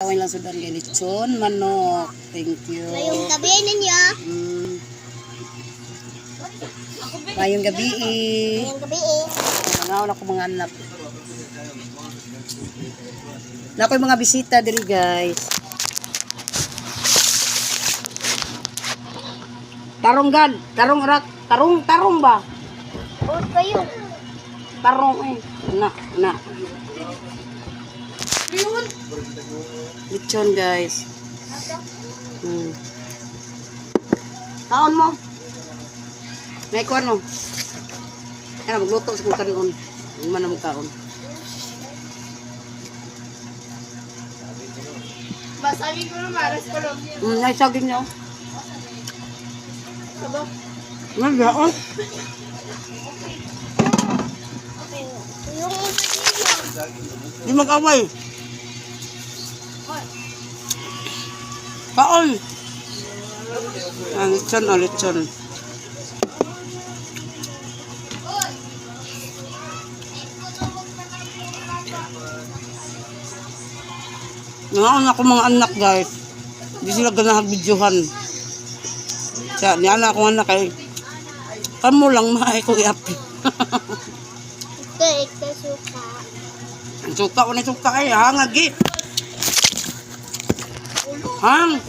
Away lang sudan kay lechon, manok. Thank you. Ngayong gabi ninyo. Ngayong gabi eh. Ngayong gabi eh. Mga ako mga anak. Nakoy mga bisita diri, guys. Tarong gan, tarong rak, tarong tarong ba? Huwag kayo. Tarong eh. Na, na. Lechon, guys. Kaon mo. May kuwan mo. Kaya magluto sa kong kanon. Hindi man na kaon. Masagin ko na maras ko lang. Ay, saging niyo. Sabo. Ano oh. Yung Di mag-away. Kaon. Ah, lechon, oh, lechon. Nangaon ako mga anak, guys. Di sila ganahag videohan. Sa niya na akong anak ay kamo lang maay ko i-upload. ito, suka. Ang suka ko na suka ay hangagi. Hang.